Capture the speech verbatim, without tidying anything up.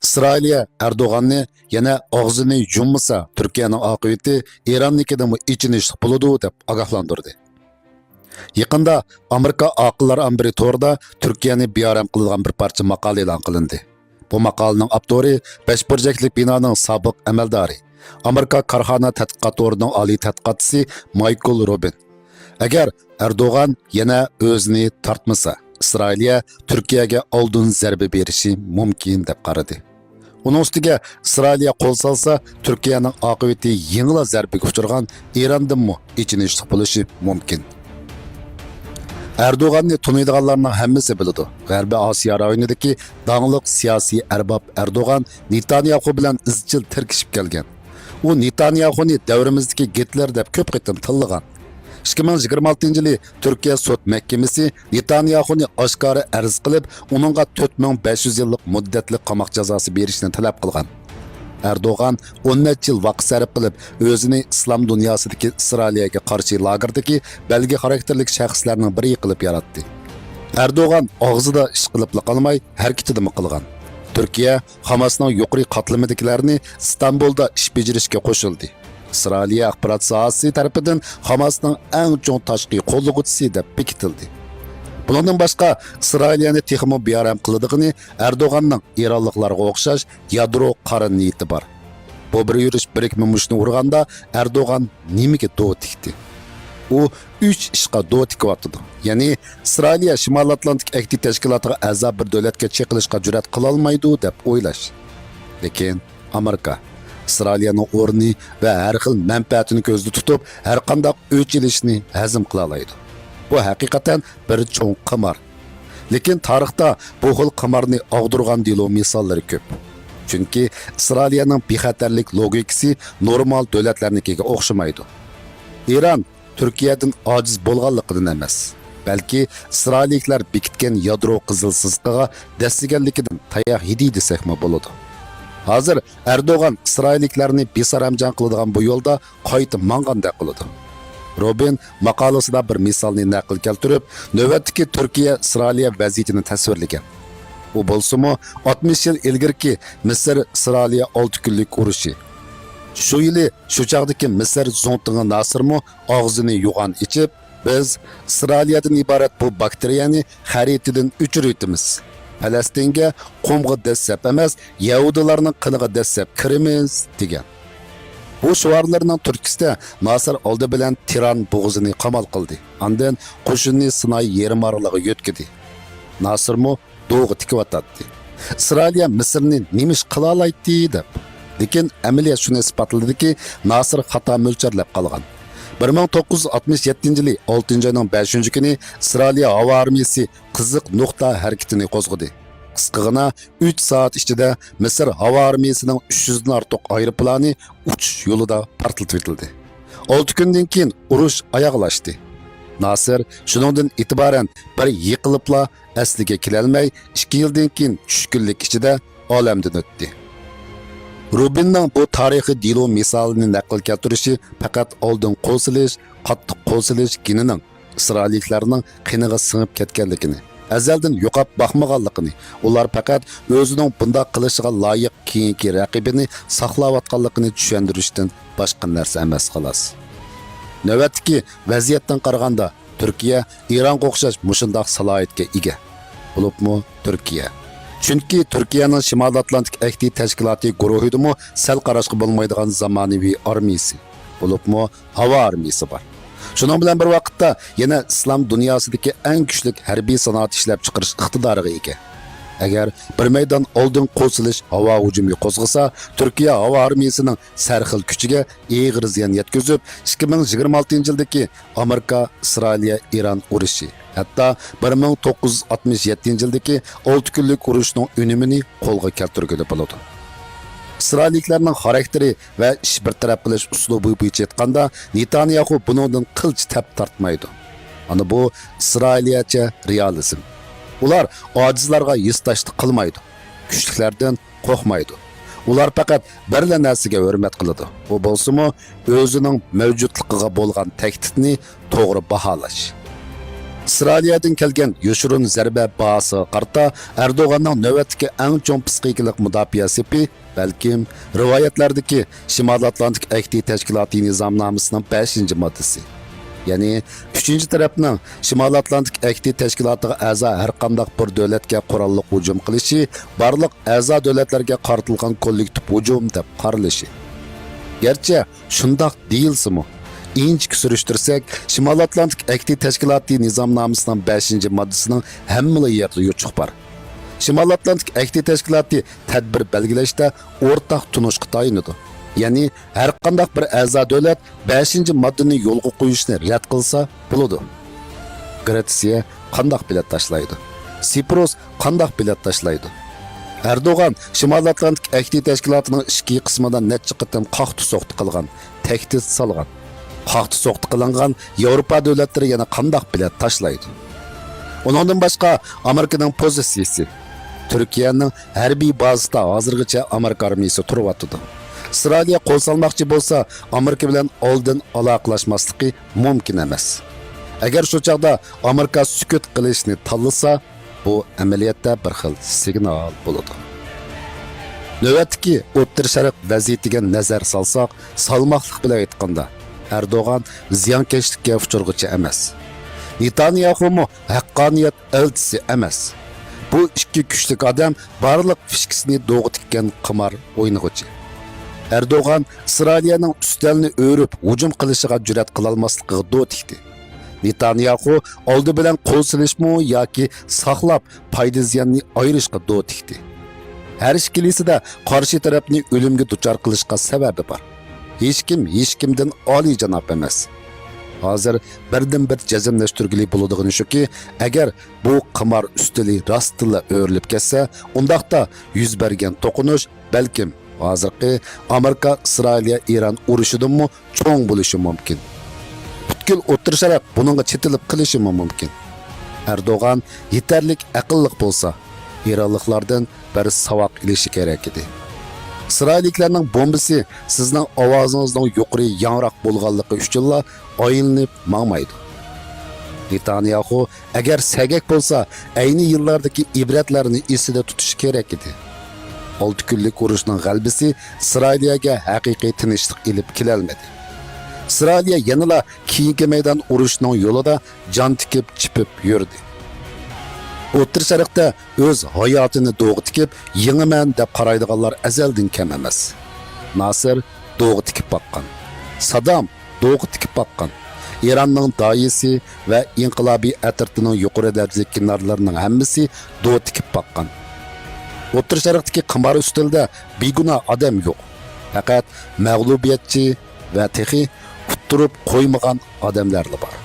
ئىسرائىلىيە ئەردوغاننى يەنە ئاغزىنى يۇممىسا، تۈركىيەنىڭ ئاقىۋىتى ئىراننىڭكىدىنمۇ ئېچىنىشلىق بولىدۇ، دەپ ئاگاھلاندۇردى. يېقىندا ئامېرىكا ئاقىللار ئامبىرى تورىدا تۈركىيەنى بىئارام قىلىدىغان بىر پارچە ماقالە ئېلان قىلىندى. بۇ ماقالىنىڭ ئاپتورى بەش بۇرجەكلىك بىنانىڭ سابىق ئەمەلدارى، ئامېرىكا كارخانا تەتقىقات تورىنىڭ ئالىي تەتقىقاتچىسى مايكل روبىن. ئەگەر ئەردوغان يەنە ئۆزىنى تارتمىسا، ئىسرائىلىيە تۈركىيەگە ئالدىن زەربە بېرىشى مۇمكىن، دەپ قارىدى. ئۇنىڭ ئۈستىگە ئىسرائىلىيە قول سالسا، تۈركىيەنىڭ ئاقىۋىتى يېڭىلا زەربىگە ئۇچرىغان ئىراندىنمۇ ئېچىنىشلىق بولۇشى مۇمكىن. ئەردوغاننى تونۇيدىغانلارنىڭ ھەممىسى بىلىدۇ. غەربىي ئاسىيا رايونىدىكى داڭلىق سىياسىي ئەرباب ئەردوغان نېتانياخۇ بىلەن ئىزچىل تىركىشىپ كەلگەن. ئۇ نېتانياخۇنى دەۋرىمىزدىكى گىتلېر دەپ كۆپ قېتىم تىللىغان. ئىككى مىڭ يىگىرمە ئالتىنچى يىلى تۈركىيە سوت مەھكىمىسى نېتانياخۇنى ئاشكارا ئەرز قىلىپ، ئۇنىڭغا تۆت مىڭ بەش يۈز يىللىق مۇددەتلىك قاماق جازاسى بېرىشنى تەلەپ قىلغان. ئەردوغان ئون نەچچە يىل ۋاقىت سەرپ قىلىپ، ئۆزىنى ئىسلام دۇنياسىدىكى ئىسرائىلىيەگە قارشى لاگېردىكى بەلگە خاراكتېرلىك شەخسلەرنىڭ بىرى قىلىپ ياراتتى. ئەردوغان ئاغزىدا ئىش قىلىپلا قالماي، ھەرىكىتىدىمۇ قىلغان. تۈركىيە خاماسنىڭ يۇقىرى قاتلىمىدىكىلەرنى ئىستانبۇلدا ئىش بېجىرىشكە قوشۇلدى. ئىسرائىلىيە ئاخبارات ساھەسى تەرىپىدىن خاماسنىڭ ئەڭ چوڭ تاشقى قوللىغۇچىسى دەپ بېكىتىلدى. بۇنىڭدىن باشقا، ئىسرائىلىيەنى تېخىمۇ بىئارام قىلىدىغىنى ئەردوغاننىڭ ئىرانلىقلارغا ئوخشاش يادرو قارا نىيىتى بار. بۇ بىر يۈرۈش بىرىكمە مۇشتنى ئۇرغاندا، ئەردوغان نېمىگە دو تىكتى؟ ئۇ ئۈچ ئىشقا دو تىكىۋاتىدۇ. يەنى، ئىسرائىلىيە شىمالىي ئاتلانتىك ئەھدى تەشكىلاتىغا ئەزا بىر دۆلەتكە چېقىلىشقا جۈرئەت قىلالمايدۇ، دەپ ئويلاش. لېكىن ئامېرىكا ئىسرائىلىيەنىڭ ئورنى ۋە ھەر خىل مەنپەئەتىنى كۆزدە تۇتۇپ، ھەر قانداق ئۆچ ئېلىشنى ھەزىم قىلالايدۇ. بۇ ھەقىقەتەن بىر چوڭ قىمار. لېكىن تارىختا بۇ خىل قىمارنى ئاغدۇرغان دېلو مىساللىرى كۆپ. چۈنكى ئىسرائىلىيەنىڭ بىخەتەرلىك لوگىكىسى نورمال دۆلەتلەرنىڭكىگە ئوخشىمايدۇ. ئىران تۈركىيەدىن ئاجىز بولغانلىقىدىن ئەمەس، بەلكى ئىسرائىلىيلىكلەر بېكىتكەن يادرو قىزىل سىزىقىغا دەسسىگەنلىكىدىن تاياق يېدى دېسەكمۇ بولىدۇ. ھازىر ئەردوغان ئىسرائىلىيلىكلەرنى بىسارامجان قىلىدىغان بۇ يولدا قايتا ماڭغاندەك قىلىدۇ. روبىن ماقالىسىدا بىر مىسالنى نەقىل كەلتۈرۈپ، نۆۋەتتىكى تۈركىيە ئىسرائىلىيە ۋەزىيىتىنى تەسۋىرلىگەن. ئۇ بولسىمۇ ئاتمىش يىل ئىلگىرىكى مىسىر ئىسرائىلىيە ئالتە كۈنلۈك ئۇرۇشى، شۇ يىلى شۇ چاغدىكى مىسىر زۇڭتۇڭى ناسىرمۇ ئاغزىنى يوغان ئېچىپ، بىز ئىسرائىلىيەدىن ئىبارەت بۇ باكتېرىيەنى خەرىتىدىن ئۆچۈرۈۋېتىمىز. پەلەستىنگە قۇمغا دەسسەپ ئەمەس، يەھۇدىيلارنىڭ قېنىغا دەسسەپ كىرىمىز، دېگەن. بۇ شوئارلىرىنىڭ تۈرتكىسىدە ناسىر ئالدى بىلەن تىران بوغۇزىنى قامال قىلدى. ئاندىن قوشۇننى سىناي يېرىم ئارىلىغا يۆتكىدى. ناسىرمۇ دوغا تىكىۋاتاتتى. ئىسرائىلىيە مىسىرنى نېمە ئىش قىلالايتتى دەپ. لېكىن ئەمەلىيەت شۇنى ئىسپاتلىدىكى، ناسىر خاتا مۆلچەرلەپ قالغان. بىر مىڭ توققۇز يۈز ئاتمىش يەتتىنچى يىلى ئالتىنچى ئاينىڭ بەشىنچى كۈنى ئىسرائىلىيە ھاۋا ئارمىيىسى قىزىق نۇقتا ھەرىكىتىنى قوزغىدى. قىسقىغىنا ئۈچ سائەت ئىچىدە مىسىر ھاۋا ئارمىيىسىنىڭ ئۈچ يۈزدىن ئارتۇق ئايروپىلانى ئۇچۇش يولىدا پارتلىتىۋېتىلدى. ئالتە كۈندىن كېيىن ئۇرۇش ئاياغلاشتى. ناسىر شۇنىڭدىن ئېتىبارەن بىر يىقىلىپلا ئەسلىگە كېلەلمەي، ئىككى يىلدىن كېيىن چۈشكۈنلۈك ئىچىدە ئالەمدىن ئۆتتى. روبىننىڭ بۇ تارىخىي دېلو مىسالىنى نەقىل كەلتۈرۈشى پەقەت ئالدىن قول سېلىش، قاتتىق قول سېلىش گېنىنىڭ ئىسرائىلىيلىكلەرنىڭ قېنىغا سىڭىپ كەتكەنلىكىنى، ئەزەلدىن يوقاپ باقمىغانلىقىنى، ئۇلار پەقەت ئۆزىنىڭ بۇنداق قىلىشىغا لايىق كېيىنكى رەقىبىنى ساقلاۋاتقانلىقىنى چۈشەندۈرۈشتىن باشقا نەرسە ئەمەس، خالاس. نۆۋەتتىكى ۋەزىيەتتىن قارىغاندا، تۈركىيە ئىرانغا ئوخشاش مۇشۇنداق سالاھىيەتكە ئىگە. بولۇپمۇ تۈركىيە. چۈنكى تۈركىيەنىڭ شىمالىي ئاتلانتىك ئەھدى تەشكىلاتى گۇرۇھىدىمۇ سەل قاراشقا بولمايدىغان زامانىۋى ئارمىيىسى، بولۇپمۇ ھاۋا ئارمىيىسى بار. شۇنىڭ بىلەن بىر ۋاقىتتا يەنە ئىسلام دۇنياسىدىكى ئەڭ كۈچلۈك ھەربىي سانائەت ئىشلەپچىقىرىش ئىقتىدارىغا ئىگە. ئەگەر بىر مەيدان ئالدىن قول سېلىش ھاۋا ھۇجۇمى قوزغىسا، تۈركىيە ھاۋا ئارمىيىسىنىڭ سەرخىل كۈچىگە ئېغىر زىيان يەتكۈزۈپ، ئىككى مىڭ يىگىرمە ئالتىنچى يىلدىكى ئامېرىكا، ئىسرائىلىيە، ئىران ئۇرۇشى، ھەتتا بىر مىڭ توققۇز يۈز ئاتمىش يەتتىنچى يىلدىكى ئالتە كۈنلۈك ئۇرۇشنىڭ ئۈنۈمىنى قولغا كەلتۈرگىلى بولىدۇ. ئىسرائىلىيلىكلەرنىڭ خاراكتېرى ۋە ئىش بىر تەرەپ قىلىش ئۇسلۇبى بويىچە ئېيتقاندا، نېتانياخۇ بۇنىڭدىن قىلچە تەپ تارتمايدۇ. مانا بۇ ئىسرائىلىيەچە رېئالىزم. ئۇلار ئاجىزلارغا ھېسداشلىق قىلمايدۇ، كۈچلۈكلەردىن قورقمايدۇ. ئۇلار پەقەت بىرلا نەرسىگە ھۆرمەت قىلىدۇ، ئۇ بولسىمۇ ئۆزىنىڭ مەۋجۇتلۇقىغا بولغان تەھدىتنى توغرا باھالاش. ئىسرائىلىيەدىن كەلگەن يوشۇرۇن زەربە باھاسىغا قارىتا، ئەردوغاننىڭ نۆۋەتتىكى ئەڭ چوڭ پسىخىكىلىق مۇداپىئە سېپى، بەلكىم، رىۋايەتلەردىكى شىمالىي ئاتلانتىك ئەھدى تەشكىلاتى نىزامنامىسىنىڭ بەشىنچى ماددىسى، يەنى ئۈچىنچى تەرەپنىڭ شىمالىي ئاتلانتىك ئەھدى تەشكىلاتىغا ئەزا ھەر قانداق بىر دۆلەتكە قوراللىق ھۇجۇم قىلىشى بارلىق ئەزا دۆلەتلەرگە قارىتىلغان كوللېكتىپ ھۇجۇم دەپ قارىلىشى. گەرچە شۇنداق دېيىلسىمۇ، ئىنچىكە سۈرۈشتۈرسەك، شىمالىي ئاتلانتىك ئەھدى تەشكىلاتى نىزامنامىسىنىڭ بەشىنچى ماددىسىنىڭ ھەممىلا يېرىدە يوچۇق بار. شىمالىي ئاتلانتىك ئەھدى تەشكىلاتى تەدبىر بەلگىلەشتە ئورتاق تونۇشقا تايىنىدۇ. يەنى ھەر قانداق بىر ئەزا دۆلەت بەشىنچى ماددىنى يولغا قويۇشنى رەت قىلسا بولىدۇ. گرېتسىيە قانداق بېلەت تاشلايدۇ؟ سىپرۇس قانداق بېلەت تاشلايدۇ؟ ئەردوغان شىمالىي ئاتلانتىك ئەھدى تەشكىلاتىنىڭ ئىچكى قىسمىدا نەچچە قېتىم قاقتى-سوقتى قىلغان، تەھدىت سالغان. قاقتى-سوقتى قىلىنغان ياۋروپا دۆلەتلىرى يەنە قانداق بېلەت تاشلايدۇ؟ ئۇنىڭدىن باشقا، ئامېرىكىنىڭ پوزىتسىيىسى. تۈركىيەنىڭ ھەربىي بازىسىدا ھازىرغىچە ئامېرىكا ئارمىيىسى تۇرۇۋاتىدۇ. ئىسرائىلىيە قول سالماقچى بولسا، ئامېرىكا بىلەن ئالدىن ئالاقىلاشماسلىقى مۇمكىن ئەمەس. ئەگەر شۇ چاغدا ئامېرىكا سۈكۈت قىلىشنى تاللىسا، بۇ ئەمەلىيەتتە بىر خىل سىگنال بولىدۇ. نۆۋەتتىكى ئوتتۇرا شەرق ۋەزىيىتىگە نەزەر سالساق، سالماقلىق بىلەن ئېيتقاندا، ئەردوغان زىيانكەشلىككە ئۇچرىغۇچى ئەمەس. نېتانياخۇمۇ ھەققانىيەت ئەلچىسى ئەمەس. بۇ ئىككى كۈچلۈك ئادەم بارلىق فىشكىسىنى دوغا تىككەن قىمار ئوينىغۇچى. ئەردوغان ئىسرائىلىيەنىڭ ئۈستەلنى ئۆرۈپ ھۇجۇم قىلىشىغا جۈرئەت قىلالماسلىقىغا دو تىكتى. نېتانياخۇ ئالدى بىلەن قول سېلىشمۇ ياكى ساقلاپ پايدا زىياننى ئايرىشقا دو تىكتى. ھەر ئىككىلىسىدە قارشى تەرەپنى ئۆلۈمگە دۇچار قىلىشقا سەۋەبى بار. ھېچكىم ھېچكىمدىن ئالىيجاناب ئەمەس. ھازىر بىردىنبىر جەزملەشتۈرگىلى بولىدىغىنى شۇكى، ئەگەر بۇ قىمار ئۈستىلى راستتىنلا ئۆرۈلۈپ كەتسە، ئۇنداقتا يۈز بەرگەن توقۇنۇش بەلكىم ھازىرقى ئامېرىكا، ئىسرائىلىيە، ئىران ئۇرۇشىدىنمۇ چوڭ بولۇشى مۇمكىن. پۈتكۈل ئوتتۇرا شەرق بۇنىڭغا چېتىلىپ قېلىشىمۇ مۇمكىن. ئەردوغان يېتەرلىك ئەقىللىق بولسا، ئىرانلىقلاردىن بىر ساۋاق ئېلىشى كېرەك ئىدى. ئىسرائىلىيلىكلەرنىڭ بومبىسى سىزنىڭ ئاۋازىڭىزنىڭ يۇقىرى ياڭراق بولغانلىقى ئۈچۈنلا ئايلىنىپ ماڭمايدۇ. نېتانياخۇ ئەگەر سەگەك بولسا، ئەينى يىللاردىكى ئىبرەتلەرنى ئېسىدە تۇتۇشى كېرەك ئىدى. ئالتە كۈنلۈك ئۇرۇشنىڭ غەلىبىسى ئىسرائىلىيەگە ھەقىقىي تىنچلىق ئېلىپ كېلەلمىدى. ئىسرائىلىيە يەنىلا كېيىنكى مەيدان ئۇرۇشىنىڭ يولىدا جان تىكىپ، چېپىپ يۈردى. ئوتتۇرا شەرقتە ئۆز ھاياتىنى دوغا تىكىپ، يېڭىمەن دەپ قارايدىغانلار ئەزەلدىن كەم ئەمەس. ناسىر دوغا تىكىپ باققان. سادام دوغا تىكىپ باققان. ئىراننىڭ دايىسى ۋە ئىنقىلابىي ئەترىتىنىڭ يۇقىرى دەرىجىلىك كىنارلىرىنىڭ ھەممىسى دوغا تىكىپ باققان. ئوتتۇرا شەرقتىكى قىمار ئۈستىلىدە بىگۇناھ ئادەم يوق. پەقەت مەغلۇبىيەتچى ۋە تېخى ئۇتتۇرۇپ قويمىغان ئادەملەرلا بار.